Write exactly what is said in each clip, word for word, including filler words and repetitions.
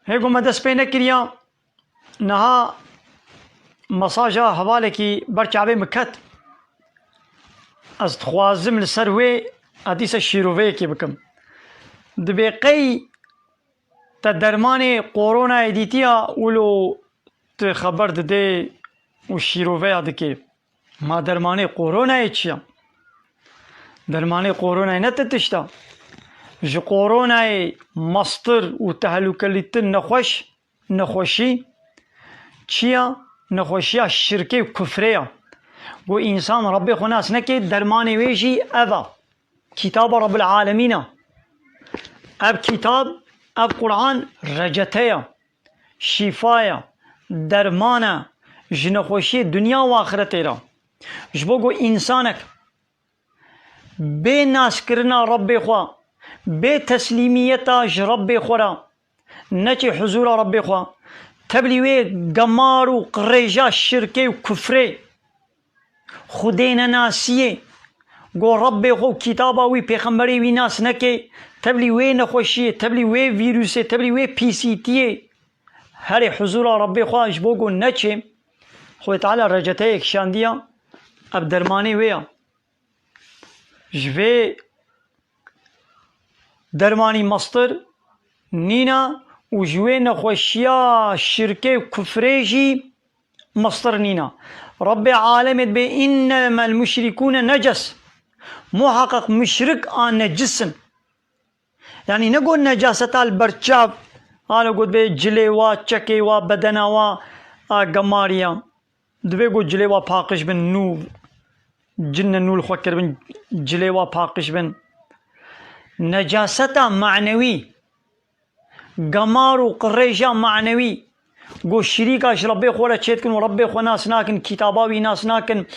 Hê ku me dest pê nekiriya, niha mesaja hevalekî ber çavê min ket. Ez dixwazim li ser wê edîse şîroveyekê bikim. Dibê qey te dermanê koronayê dîtiya, wilo tu xeber didê û şîroveya dikê. Ma dermanê koronayê çi ya? Dermanê koronayê ne ti tişt e. Ji koronayê mestir û tehlûkelîtir nexweş, nexweşî çi ya? Nexweşiya şirkê û kufrê ya. Ku însan Rebbê xwe nas neke, dermanê wê jî ev e. Kitaba Rabbil Alemîn e. Ev kitab, ev Quran recete ye, şîfa ye, derman e ji nexweşiyê dinya û axiretê re. Ji bo ku însanek bê naskirina Rebbê xwe, bê teslîmiyeta ji Rebbê xwe re neçê huzûra Rebbê xwe, tevlî wê gemar û qirêja şirkê û kufrê, Xwedê nenasiyê, go Rebbê xwe û kitaba wî, pêxemberê wî nas neke, tevlî wê nexweşiyê, tevlî wê vîrusê, tevlî wê pîsîtiyê herê huzûra Rebbê xwe ji bo go neçê, Xwedê Teala receteyê kişandiya, ev dermanê wê ya. Ji vê dermanî mestir nîna û ji wê nexweşiya şirkê û kufrê jî mestir nîna. Rebbê alemê dibê, "Innemel muşrikûne neces." Muhaqqeq muşrik a necis in. Yanî ne got necaseta li ber çav, halo got bê cilê wa, çekê wa, bedena wa a gemariya. Divê got cilê wa paqij bin, nû, cinne nû li xwe kiribin, cilê wa paqij bin. Necaseta manewî, gemar û qirêja manewî, got şirîka ji Rebbê xwe re çêdikin û Rebbê xwe nas nakin, kitaba wî nas nakin,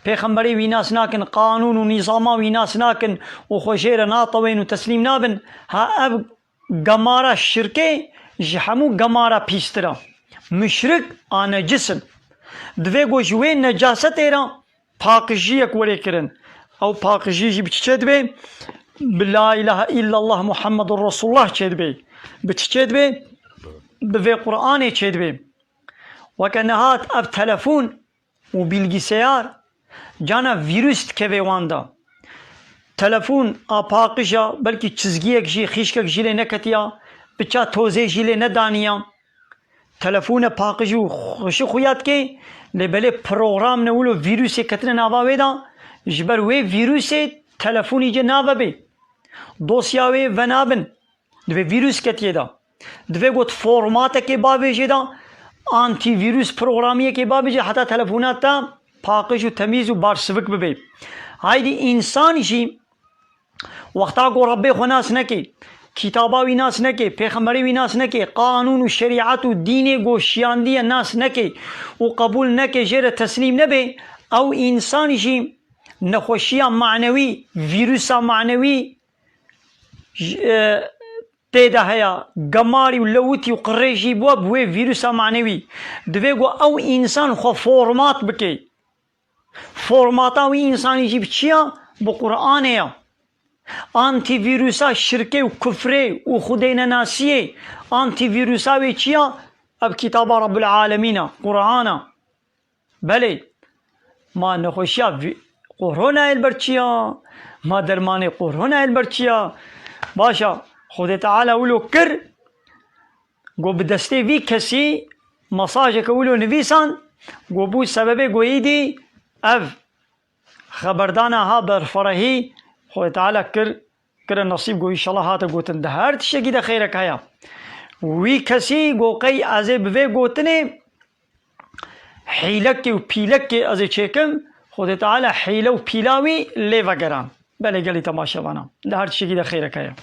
pêxemberê wî nas nakin, qanûn û nîzama wî nas nakin û xwe jê re natewên û teslîm nabin. Ha ev gemara şirkê ji hemû gemara pîstir e. Muşrik a necis in. Divê ku ji wê necasetê re paqijiyek were kirin. Ew paqijî jî bi çi çêdibe? Bi la ilahe illallah Muhammedur Resulullah çêdibe. Bi çi çêdibe? Bi vê Qur'anê çêdibe. Weke nehat ev telefon û bilgiseyar cana vîrus dikeve wan de. Telefon a paqij a, belkî çizgiyek jî, xîşkek jî lê neketiya, piça tozê jî lê nedaniya. Telefone paqij û xweşi xuya dike, lê belê program ne wilo vîrusê ketine nava wê de, ji ber wê vîrusê telefonî cê navebê. Dosya wê venabin. Divê vîrus ketiye de. Divê got formatekê bavêjê de, antîvîrus programiyekê bavêjê, heta telefona te paqij û temîz û barsivik bibe. Haydî însan jî wexta ku Rebbê xwe nas neke, kitaba wî nas neke, pêxemberê wî nas neke, qanûn û şerîet û dînê ku şiyandiye nas neke û qebûl neke, jê re teslîm nebe, ew însan jî nexweşiya manewî, vîrusa manewî, j-, e, tê de heye, gemarî û lewitî û qirêjî bû bi wê vîrusa manewî. Divê ku ew însan xwe format bike. Formata wî însanî jî bi çi ya? Bi Qur'anê ya. Antîvîrusa şirkê û kufrê û xwedênenasiyê, antîvîrusa wê çi ya? Ev kitaba Rabbul Alemîn a, Qur'an a. Belê, ma nexweşiya vî-, koronayê li ber çi ya? Ma dermanê koronayê li ber çi ya? Baş a, Xwedê Teala wilo kir, got bi destê vî kesî mesajeke wilo nivîsan, got bû sebebê got êdî ev xeberdana ha berferehî Xwedê Teala kir, kire nesîb, got, înşallah hate gotin. Di her tiştekî de xeyrek heye. Wî kesî got, qey ez ê bi vê gotinê hîlekê û pîlekê ez ê çêkim, Xwedê Teala hîle û pîla wî lê vegeran. Belê gelî temaşevana. Di her tiştekî de xeyrek heye.